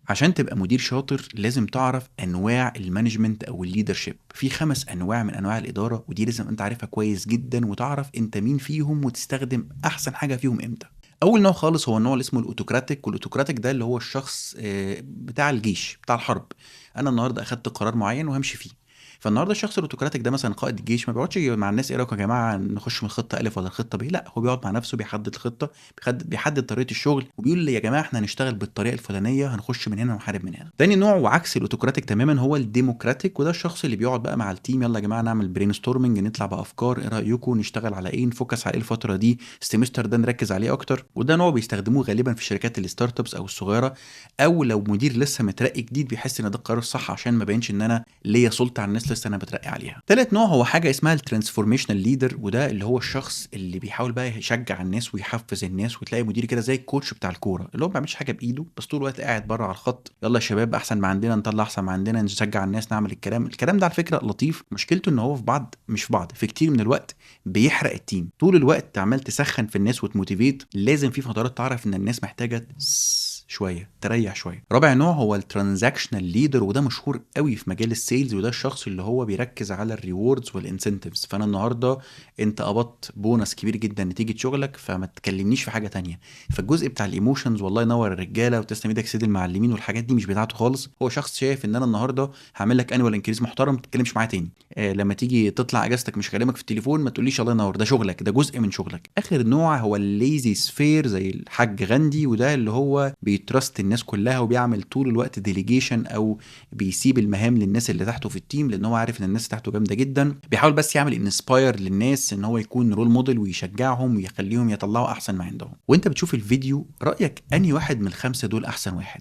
عشان تبقى مدير شاطر لازم تعرف انواع ال management او ال leadership. في 5 انواع من انواع الاداره، ودي لازم انت عارفها كويس جدا وتعرف انت مين فيهم وتستخدم احسن حاجة فيهم امتى. اول نوع خالص هو النوع اللي اسمه ال autocratic، وال autocratic ده اللي هو الشخص بتاع الجيش بتاع الحرب. انا النهارده اخدت قرار معين وهمشي فيه. فالنهارده الشخص ال autocratic ده مثلا قائد الجيش ما بيقعدش مع الناس ايه رايكم يا جماعة نخش من الخطة الف ولا الخطة ب، لا هو بيقعد مع نفسه بيحدد الخطة، بيحدد طريقه الشغل، وبيقول يا جماعة احنا هنشتغل بالطريقة الفلانية، هنخش من هنا ونحارب من هنا. تاني نوع وعكس ال autocratic تماما هو ال democratic، وده الشخص اللي بيقعد بقى مع ال team، يلا يا جماعة نعمل brainstorming، نطلع بافكار، ايه رايكم نشتغل على ايه، ن focus على ايه الفترة دي، ال semester ده نركز عليه اكتر. وده نوع بيستخدموه غالبا في شركات ال startups او الصغيرة، او لو مدير لسه مترقي جديد بيحس ان ده القرار الصح عشان ما بينش ان انا ليا سلطة على الناس لسه انا بترقي عليها. تالت نوع هو حاجة اسمها ال transformational leader، وده اللي هو الشخص اللي بيحاول بقى يشجع الناس ويحفز الناس، وتلاقي مدير كده زي ال coach بتاع الكورة اللي هو ما بيعملش حاجة بايده بس طول الوقت قاعد بره على الخط، يلا يا شباب احسن ما عندنا، نطلع احسن ما عندنا، نشجع الناس، نعمل الكلام. الكلام ده على فكرة لطيف، مشكلته ان هو في بعض، مش في بعض، في كتير من الوقت بيحرق ال team. طول الوقت عمال تسخن في الناس وت motivate، لازم في فترات تعرف ان الناس محتاجه شوية تريح شوية. رابع نوع هو ال transactional leader، وده مشهور قوي في مجال ال sales، وده الشخص اللي هو بيركز على ال rewards وال incentives. فانا النهارده انت قبضت بونص كبير جدا نتيجة شغلك، فما تكلمنيش في حاجة تانية. فالجزء بتاع ال emotions والله ينور الرجالة وتسلم ايدك سيد المعلمين والحاجات دي مش بتاعته خالص. هو شخص شايف ان انا النهارده هعمل لك annual increase محترم، ما تتكلمش معايا تاني. لما تيجي تطلع اجازتك مش هكلمك في التليفون، ما تقوليش الله ينور، ده شغلك، ده جزء من شغلك. اخر نوع هو ال laissez-faire زي الحاج غاندي، وده اللي هو بي trust الناس كلها وبيعمل طول الوقت delegation او بيسيب المهام للناس اللي تحته في ال team، لان هو عارف ان الناس تحته جامدة جدا. بيحاول بس يعمل inspire للناس ان هو يكون role model ويشجعهم ويخليهم يطلعوا احسن ما عندهم. وانت بتشوف الفيديو رايك انهي واحد من الخمسة دول احسن واحد؟